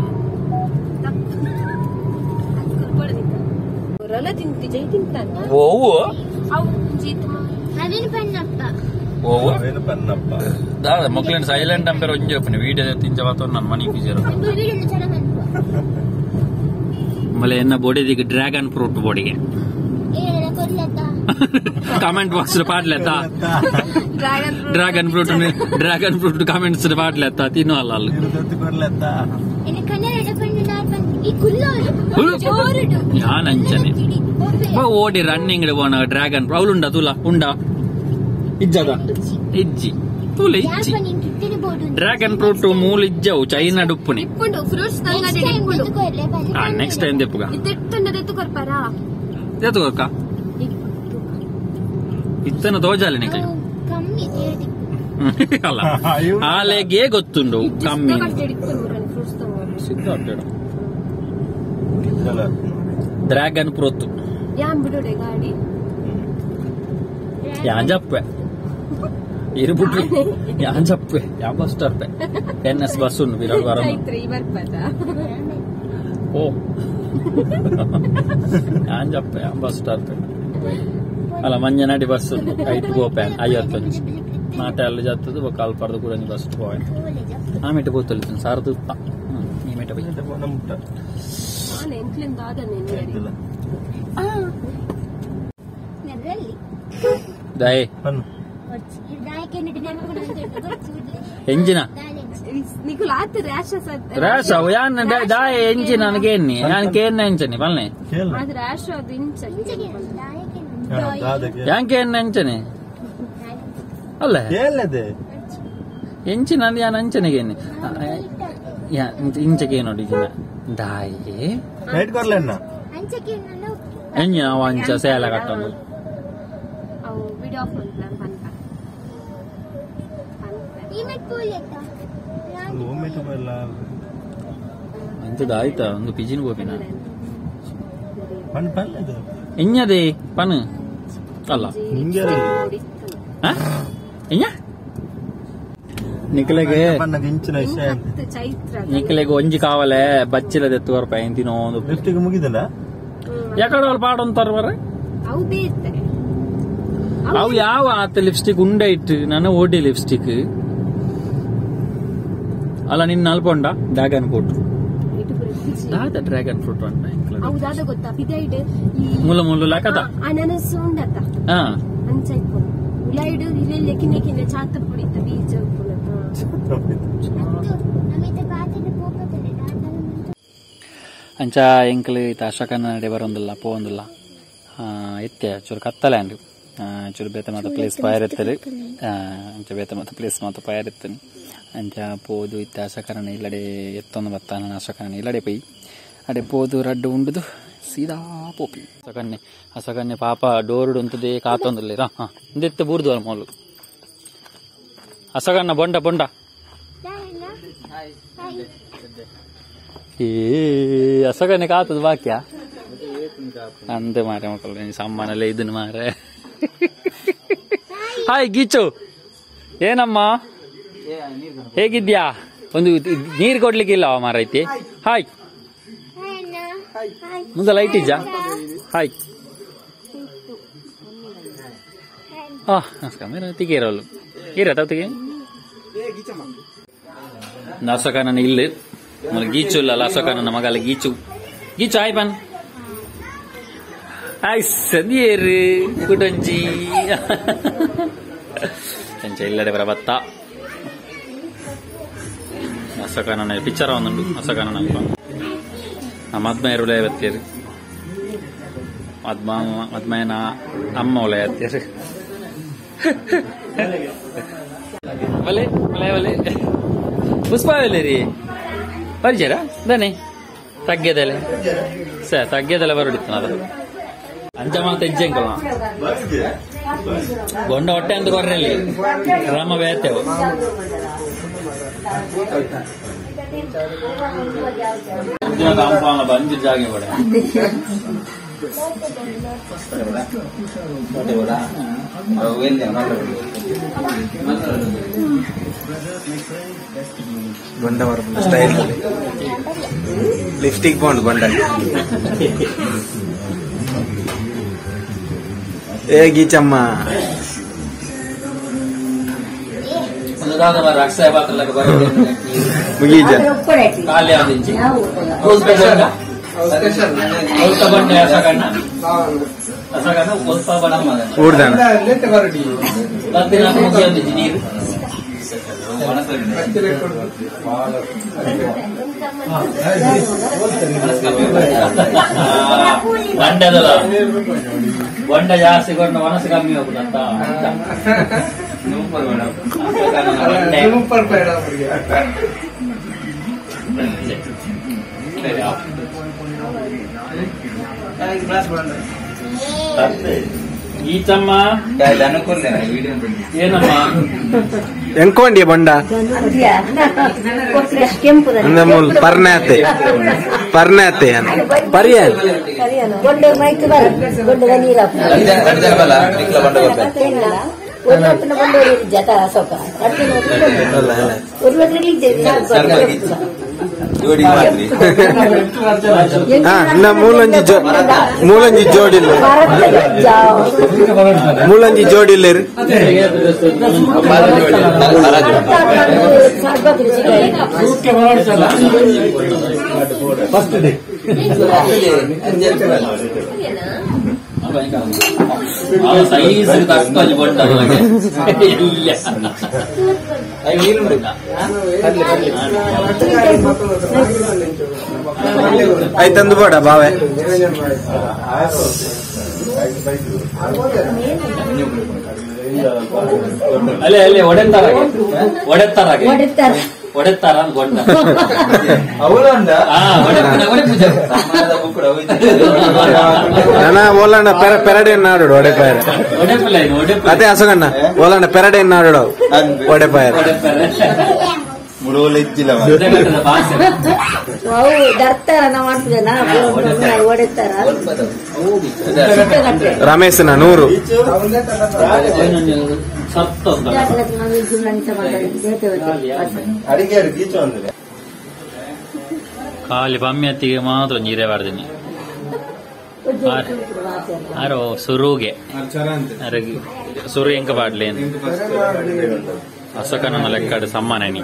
ಮೊಕ್ಲೆನ್ ಸೈಲೆಂಟ್ ಅಂಪೇರ್ ಒಂಜಿ ಒಪ್ಪನೆ ವೀಡಿಯೋ ತಿಂಚ ವಾತಾವರಣ ನನ್ನ ಮನಿ ಪಿಜರು ಮಲೆ ಎನ್ನ ಬೋಡಿದಿಗೆ ಡ್ರ್ಯಾಗನ್ ಫ್ರೂಟ್ ಬೋಡಿಗೆ ಕಾಮೆಂಟ್ ಬಾಕ್ಸ್ ಪಾಡ್ಲೆತ್ತ dragon fruit dragon fruit comments ಪಾಡ್ಲೆತ್ತ ತಿನ್ನು ಅಲ್ಲ ಅಲ್ಲ ಯಾನ್ ಅಂಚನೆ ಓಡಿ ರನ್ನಿಂಗ್ ಪೋನ ಡ್ರ್ಯಾಗನ್ ಅವಳು ಉಂಡ ತುಲಾ ಉಂಡ ಇಜ್ಜದ ಇಜ್ಜಿ ತುಲೆ ಇಜ್ಜಿ ಡ್ರ್ಯಾಗನ್ ಫ್ರೂಟ್ ಮೂಲ ಇಜ್ಜವು ಚೈನಾ ಡುಪ್ಪುನಿ ನೆಕ್ಸ್ಟ್ ಟೈಮ್ ದೆಪ್ಪುಗ ಎತ್ತುಕೊರ್ಕ ಇತ್ತನ ತೋಜಾಲೆ ನಿಕ್ಲೆ ಅಲ್ಲ ಆಲೆಗೆ ಗೊತ್ತುಂಡು ಕಮ್ಮಿ ಡ್ರ್ಯಾಗನ್ ಫ್ರೂಟ್ ಯಾನ್ ಜಪ್ಪೆ ಇರುಬಿಟ್ರಿ ಯಾನ್ ಜಪ್ಪೆ ಯಾವ ಬಸ್ ಸ್ಟಾಪ್ ಎನ್ ಎಸ್ ಬಸ್ ಉಂಡು ಬಿರಾಡ್ ವಾರ ಓ ಯಾನ್ ಜಪ್ಪೆ ಯಾನ್ ಬಸ್ ಸ್ಟಾಪ್ ಅಲ್ಲ ಮಂಜನಾಡಿ ಬಸ್ ಉಂಡು ಐಟ್ ಗೋಪ್ಯಾನ್ 51 ಮಾಟೆ ಅಲ್ಲಿ ಜತ್ತದು ಕಾಲ್ಪಾರ್ದು ಕೂಡ ಬಸ್ ಪೋಯ್ ಆಮೇಲೆ ಪೋತೊಲಿತು ಸಾರದು ಈ ಮೇಟ ಬೈ ದಾಯೆ ಎಂಜಿನ ರ್ಯಾಶ್ ಯಾನ್ ದಾಯೆ ಎಂಜಿನ ನನಗೆ ನಾನು ಕೇನ್ನ ಎಂಚನೆ ಪಲ್ನೆ ಯಾನ್ ಕೇನ್ನ ಎಂಚನೆ ಅಲ್ಲ ಎಂಚಿನ ಯಾನ್ ಅಂಚನೆಗೆ ಇಂಚಕ್ಕೆ ನೋಡಿ ದಾಯೆ ಎಂಜಿನ ಅಂಚ ಸೇಲ ಕಟ್ಟೊಂದು ಎಂತದ ಆಯ್ತಾ ಒಂದು ಪಿಜಿನ್ ಗೋಪಿನ ಎಂಜದೆ ಪನ್ ಅಲ್ಲ ಎಂಜ ನಿಕ್ಲೆಗೆ ನಿಕ್ಲೆಗೆ ಒಂಜಿ ಕಾವಲೆ ಬಚ್ಚಿಲದ ಎತ್ತುವರ್ಪ ಎಂತಿನೋ ಒಂದು ಲಿಫ್ಟಿಗೆ ಮುಗಿದಲ್ಲ ಯಾಕಡೆ ಅವ್ರು ಪಾಡೊಂತಾರ ಬರ್ರೆ ಅವು ಯಾವ ಆತ ಲಿಪ್ಸ್ಟಿಕ್ ಉಂಡೆ ಇಟ್ಟು ನಾನು ಓಡಿ ಲಿಪ್ಸ್ಟಿಕ್ ಅಲ್ಲ ನಿನ್ನ ಅಲ್ಪೊಂಡ ಡ್ರ್ಯಾಗನ್ ಫ್ರೂಟ್ ದಾದ ಡ್ರ್ಯಾಗನ್ ಫ್ರೂಟ್ ಉಂಟ ಮುಲ್ಲ ಮುಲ್ಲ ಲಾಕದ ಅನನಸ್ ಉಂಡತ ಅಂಚ ಇಪ್ಪುಂಡು ಉಲೈಡ್ ಇಲ್ಲೆಲ್ಲ ಕಿನ್ನೆ ಕಿನ್ನೆ ಚಾತ ಪುಡಿತ ಬೀಜ ಅಂಚ ಎಂಕ್ಲು ಇತ್ತ ಅಶೋಕನ ನಡೆ ಬರೋಂದಿಲ್ಲ ಪೋವೊಂದಿಲ್ಲ ಇತ್ತೆ ಚೂರು ಕತ್ತಲೆ ಅಂಡು ಚೂರು ಬೇತೆ ಮಾತ ಪ್ಲೇಸ್ ಪಯರಿತ್ತರು ಅಂಚ ಬೇತೆ ಮಾತ ಪ್ಲೇಸ್ ಮಾತ ಪಯರಿತ್ತನು ಅಂಚ ಪೋದು ಇತ್ತೆ ಅಶೋಕನ ಇಲ್ಲಡೆ ಎತ್ತೊಂದು ಬತ್ತಾನ ಅಶೋಕನ ಇಲ್ಲಡೆ ಪೋಯಿ ಅಡೆ ಪೋದು ರಡ್ಡು ಉಂಡುದು ಸೀದಾ ಪೋಪಿ ಅಸಕನ್ನೆ ಅಸಕನ್ನೆ ಪಾಪ ಡೋರುಡು ಉಂತದೆ ಕಾತೊಂದಿಲ್ಲ ಹಾ ಇಂದೆತ್ತೆ ಬೂರ್ದು ಅಲ್ಲ ಮೊದಲು ಅಸಗನ್ನ ಬೊಂಡ ಬೊಂಡ ಏ ಅಸಗನ್ನೆ ಕಾತದ ಬಾಕ್ಯ ಅಂದೆ ಮಾರೆ ಮಕ್ಕಳು ಸಾಮಾನೆಲ್ಲ ಇದನ್ನ ಮಾರೆ. ಹಾಯ್ ಗೀಚು, ಏನಮ್ಮ ಹೇಗಿದ್ಯಾ? ಒಂದು ನೀರು ಕೊಡ್ಲಿಕ್ಕಿಲ್ಲ ಮಾರೈತಿ. ಹಾಯ್ ಮುಂದೆ ಲೈಟ್ ಇಜ್ಜಾ? ಹಾಯ್ ಹಾ ನಮಸ್ಕಾರ. ಮೇರೆ ತಿಗೆ ಇರೋಲ್ಲ ಇರತ್ತ ತಿಗೆ ಅಶೋಕನ ಇಲ್ಲಿ ಗೀಚು ಇಲ್ಲ ಅಶೋಕನ ಮಗಲ್ಲ ಗೀಚು ಗೀಚು ಹಾಯ್ ಬನ್ ಹಾಯ್ ಸಂದಿಯರು ಕುಟಂಜಿ ಅಂಚ ಇಲ್ಲಡೆ ಬರ ಬತ್ತ ಅಶೋಕನ ಪಿಕ್ಚರ್ ಒಂದುಂಡು ಅಶೋಕನ ಮದ್ಮಯರು ಬತ್ತೀರು ಮದ್ಮ ಮದ್ಮಯನ ಅಮ್ಮ ಒಲೆ ಹತ್ತೀರು ಬಲೆ ಬಲೆ ಬಲೆ ಪುಷ್ಪ ರೀ ಪರಿಚಯ ದನೆ ತಗ್ಗೆದಲೆ ಸರ್ ತಗ್ಗೆದಲೆ ಬರುಡಿತ್ತು ಅದು ಅಂಚ ಮಾತ ಹೆಜ್ಜೆಂಕಲ್ಲ ಗೊಂಡ ಹೊಟ್ಟೆ ಅಂತ ಕೊರ್ರಲ್ಲಿ ರಾಮ ಬೇತೇವು ಬಂಜು ಜಾಗೆ ಬಡ ಬೊಂಡ ಸ್ಟೈಲ್ ಲಿಪ್ಸ್ಟಿಕ್ ಬಾಂಡ್ ಬೊಂಡ ಏ ಗೀಚಮ್ಮ ಮುಗೀಜ ಊರ್ದಾನ ಬಂಡೆದಲ್ಲ ಬಂಡ ಜಾಸ್ತಿ ಕೊಂಡು ಮನಸ್ಸು ಕಮ್ಮಿ ಹೋಗುದಂತ ಗೀತಮ್ಮ ಏನಮ್ಮ ಎಂಕೊಂಡಿ ಬಂಡ ಪರ್ನಾತೆ ಪರ್ನಾತೆ ಪರ್ಯ ಮೂಲಂಜಿ ಮೂಲಂಜಿ ಜೋಡಿಲ್ಲ ಮೂಲಂಜಿ ಜೋಡಿಲ್ಲ ಆಯ್ತಂದು ಬೇಡ ಬಾವೆ ಅಲ್ಲೇ ಅಲ್ಲೇ ಒಡೆತ್ತಾರ ಒಡೆತ್ತಾರ ಒಡೆತ್ತಾರ ಅಂತ ನನ್ನ ಓಲಣ್ಣ ಪೆರಡೆ ನಾಡು ಒಡೆಪಾಯರ ಅದೇ ಅಸಗಣ್ಣ ಓಲಣ್ಣ ಪೆರಡೆ ನಾಡು ಒಡೆಪಾಯರ ರಮೇಶನ 100 ಖಾಲಿ ಪಮ್ಯತ್ತಿಗೆ ಮಾತ್ರ ನೀರೇ ಬಾರ್ದಿನಿ ಆರೋ ಸುರುಗೆ ಸುರು ಎಂಕ ಬಾಡ್ಲಿ ಅಸಕನ ಲೆಕ್ಕಾಡು ಸಮ್ಮಾನೆ ನೀ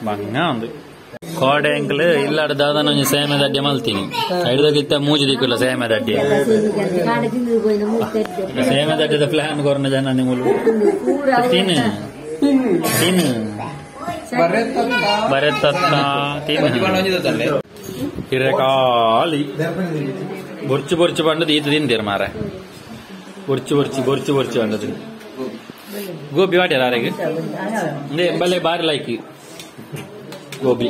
ಬಂಗ ಒಂದು ಕೋಡೆ ಎಂಕ್ಲು ಇಲ್ಲಾಡ ದಾದನ ಒಂಜಿ ಸೇಮೆ ದಡ್ಡೆ ಮಲ್ತೀನಿ ಐಡ್ದಕ್ಕಿತ್ತ ಮೂಜಿ ದಿಕ್ಕಿಲ್ಲ ಸೇಮೆ ದಡ್ಡೆ ಸೇಮೆ ದಡ್ಡೆದ ಪ್ಲಾನ್ ಕೊರ್ನ ಜನ ನಿಮ್ಮಲು ತಿನ್ನು ತಿನ್ನು ಬರೆತ್ತ ತಿನ್ನು ಹಿರೆ ಖಾಲಿ ಬೊರ್ಚು ಬೊರ್ಚು ಬಂಡದು ಈತ ತಿಂತೀರ ಮಾರೆ ಬೊರ್ಚು ಬೊರ್ಚು ಬೊರ್ಚು ಬೊರ್ಚು ಬಂಡದು ಗೋಬಿ ವಾಡ್ಯಾರ ಆರೆಗ್ ಬಲೆ ಬಾರಿ ಲೈಕ್ ಗೋಬಿ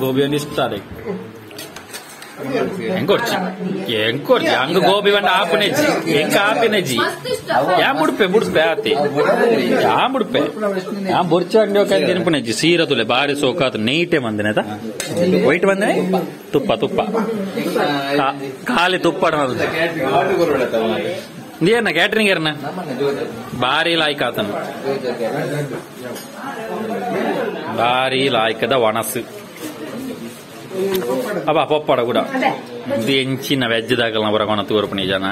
ಗೋಬಿ ಒಂದು ಇಷ್ಟ ಎಂಕೊರ್ಚಿ ಎಂಕೊರ್ಚಿ ಹಂಗ ಗೋಬಿ ಬಂಡ ಆಪುನೆಜ್ಜಿ ಎಂಕ ಆಪಿನೆಜ್ಜಿ ಯಾ ಮುಡ್ಪೆ ಮುಡ್ಪೆ ಆತಿ ಯಾ ಮುಡ್ಪೆ ಯಾ ಬೊರ್ಚಿ ಅಂಗಡಿ ಹೋಗಿ ತಿನ್ಪುನೆಜ್ಜಿ ಸೀರ ತುಲೆ ಬಾರಿ ಸೋಕಾತು ನೀಟೆ ಬಂದಿನ ವೈಟ್ ಬಂದೆ ತುಪ್ಪ ತುಪ್ಪ ಖಾಲಿ ತುಪ್ಪ ಏನ ಕ್ಯಾಟ್ರಿಂಗ್ ಏರ್ನ ಬಾರಿ ಲಾಯ್ಕ ಆತನ ಬಾರಿ ಲಾಯ್ಕದ ಒಣಸು ಅಬ್ಬಾ ಪೊಪ್ಪಡ ಕೂಡ ಇದು ಎಂಚಿನ ವೆಜ್ ದಾಗಲ್ನ ಹೊರಗೋಣ ತೂರ್ಪಣಿ ಜನ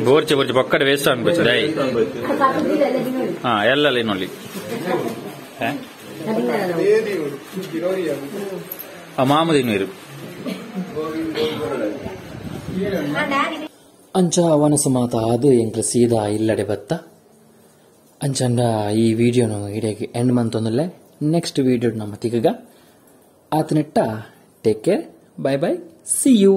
ಬೋರ್ಚೆ ಬೋರ್ಚೆ ಪೊಕ್ಕಡೆ ವೇಸ್ಟ್ ಅನ್ಕೋಚದ ಹಾ ಎಲ್ಲ ನೋಡಿ ಮಾಮೂಲಿ ನೀರು ಅಂಚ ವನಸು ಮಾತ ಅದು ಎಂಕ್ಲ ಸೀದಾ ಇಲ್ಲಡೆ ಬತ್ತ ಅಂಚಂಡ ಈ ವಿಡಿಯೋನು ಇಡೀ ಎಂಡ್ ಮಂತ್ ಒಂದಲ್ಲೇ ನೆಕ್ಸ್ಟ್ ವಿಡಿಯೋ ನಮ್ಮ ತಿಗಗ ಆತನೆಟ್ಟ take care, bye bye, see you.